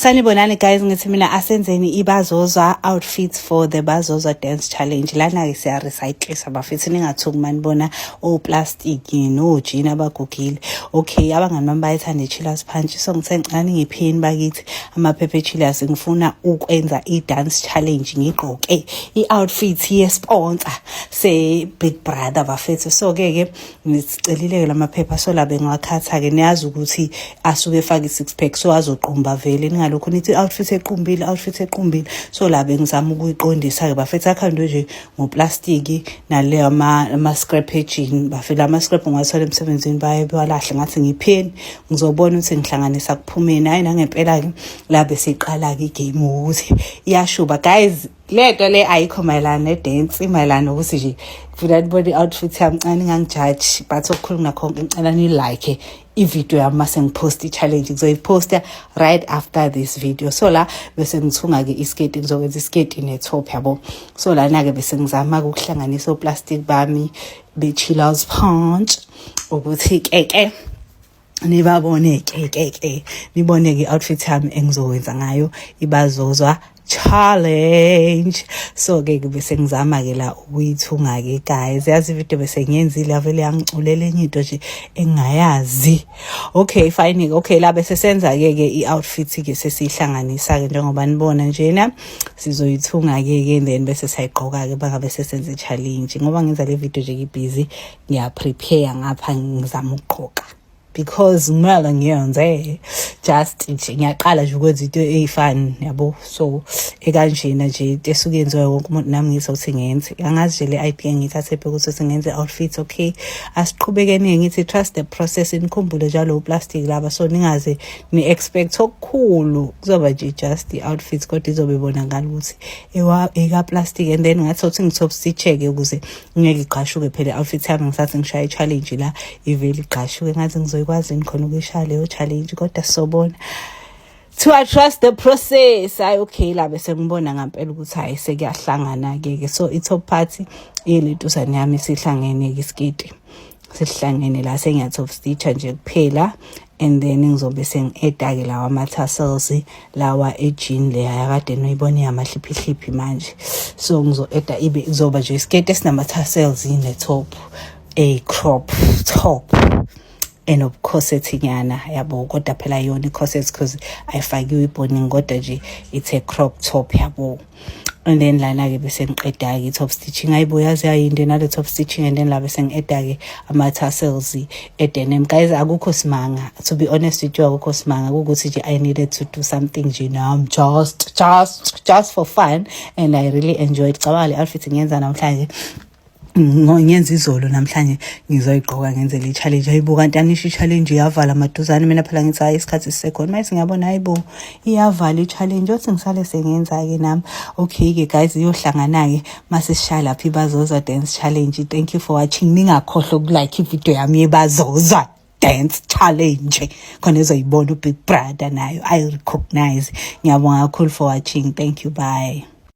Sanibonani guys, ngithi mina asenzeni ibazozwa outfits for the Bazozwa Dance Challenge. Lana-ke siya-recyclisa bafethu, ningathuki uma nibona oplastic nojini abagugile. Okay, abangani bami bayithanda i-chillers punch, so ngithe ngicela ningipheni bakithi amaphepha e-chillers, ngifuna ukwenza i-dance challenge ngigqoke i-outfit ye-sponsor se-Big Brother bafethu. So-ke ke ngicelile-ke la maphepha, so la bengiwakhatha-ke, niyazi ukuthi asuke efake i-six pack, so azoqumba vele, ningalokhu nithi i-outfit equmbile, outfit equmbile. So la bengizama ukuyiqondisa-ke bafethu, akhandwe nje ngoplastiki naleyo ama-scrap ejini bafethu. Ama-scrap ngiwathola emsebenzini, baye bewalahle, ngathi ngipheni ngizobona ukuthi ngihlanganisa kuphumeni. Hhayi, nangempela-ke la besiqala-ke igame ukuthi iyashuba guys. Lento le ayikho mayelana ne-dance, mayelana nokuthi nje ngifuna nibone i-outfit yami. Ncane ningangijaji, but okukhulu nakho ngicela ni-like ividiyo yami mase ngiphosta i-challenge. Ngizoyiphosta right after this video. So la bese ngithunga-ke isketi, ngizokwenza isketi ne-top yabo. So lana-ke bese ngizama-ke ukuhlanganisa oplastic bami be-chillers punch ukuthi ke-ke nibabone ke ke ke nibone ke outfit yami engizowenza ngayo ibazozwa challenge. So ke bese ngizama ke la ukuyithunga ke guys. Yazi ivideo bese ngiyenzile, avele yangiculela enye into nje engingayazi. Okay, fine. Okay, la bese senza ke ke i-outfit ke, sesihlanganisa ke njengoba nibona njena, sizoyithunga ke ke, then bese sayigqoka ke bangabe sesenze challenge. Ngoba ngenza le video nje ngibhizi, ngiya-prepare ngapha, ngizama ukugqoka because kumele ngiyenze, just nje ngiyaqala nje ukwenza into eyifani yabo. So ekanjena nje into esuke yenziwa wonke umuntu, nami ngizothi ngenze. Angazi nje le idea ngiyithathe phi ukuthi ngenze outfits. Okay, asiqhubekeni, ngithi trust the process. Nikhumbule njalo uplastic laba, so ningaze ni-expect okukhulu, kuzoba nje just i-outfits, kodwa izobe ibonakala ukuthi eka-plastic. And then ngathi uthi ngi-top stitch-ke ukuze ngeke igqashuke phela i-outfit yami. Ngisathi ngishaya i-challenge la, ivele igqashuke. Ngathi ngizoyikwazi yini khona ukuyishaya leyo challenge, kodwa sizobona. To I trust the process. Hayi, okay, la bese ngibona ngampela ukuthi hayi, sekuyahlangana-ke ke. So i-top part yelentuzane yami sihlangene-ke, isiketi sesihlangene la, sengiya-top stitcher nje kuphela, and then ngizobe sengi-eda-ke lawa ama-tassels lawa ejini leya yakade noyibona iyamahliphihliphi manje. So ngizo-eda ibe kuzoba nje isiketi esinama-tassels ne-top, a crop top enobucorset nyana yabo, kodwa phela yona i-corset because ayifakiwe ibhoningi, kodwa nje it's a crop top yabo. And then lana-ke bese ngiqeda-ke i-top stitching. Hayibo, yazi yayinde nale top stitching. And then la bese ngi-eda-ke ama-tassels e-denim. Guys, akukho simanga, to be honest with you, akukho simanga, kukuthi nje I needed to do something nje nami, just for fun, and I really enjoyed. Cabanga le outfit ngiyenza namhlanje, ngiyenza izolo, namhlanje ngizoyigqoka ngenzele i-challenge. Hayibo, kanti anisho i-challenge iyavala maduzane? Mina phela ngithi hayi, isikhathi sisekhona. Manje singiyabona, hayibo, iyavala i-challenge, othi ngisale sengenza-ke nami. Okay-ke guys, iyohlangana-ke mase sishaya lapha ibazozwa dance challenge. Thank you for watching. Ningakhohlwa ukulike ividiyo yami yebazozwa dance challenge, khona ezoyibona uBig Brother nayo i-recognize. Ngiyabonga kakhulu for watching. Thank you, bye.